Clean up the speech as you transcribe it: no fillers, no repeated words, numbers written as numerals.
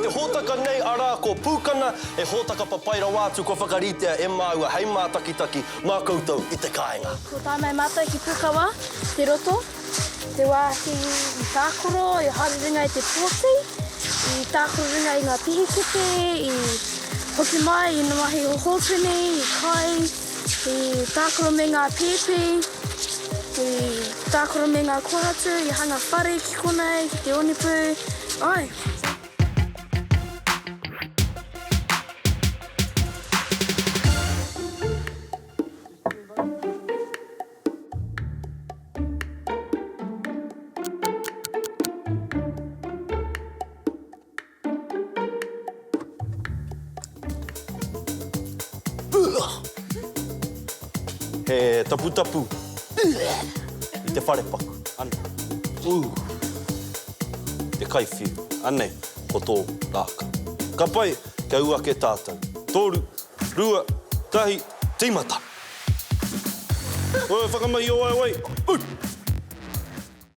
te hōtaka nei arā ko Pūkana, he hōtaka papai rawa atu kua whakaritea e māua hei mātakitaki mā koutou i te kāinga. Kua tae mai mātou ki Pūkawa, te roto, te wāhi i tākaro, i haere runga i te pōti, i tākaro runga i ngā pihikete, i hoki mai, i mahi hōpene, i kai, i tākaro me ngā pēpi, i tākaro me ngā kohatu, i hanga whare ki konei, ki te onepū, āe. He taputapu i te wharepaku. Anei. Ū. Te kaiwhiu. Anei, ko tō rākau. Ka pai, kia ū ake tātou. Toru, rua, tahi, tīmata! Oi, whakamahi ō waewae! Ū!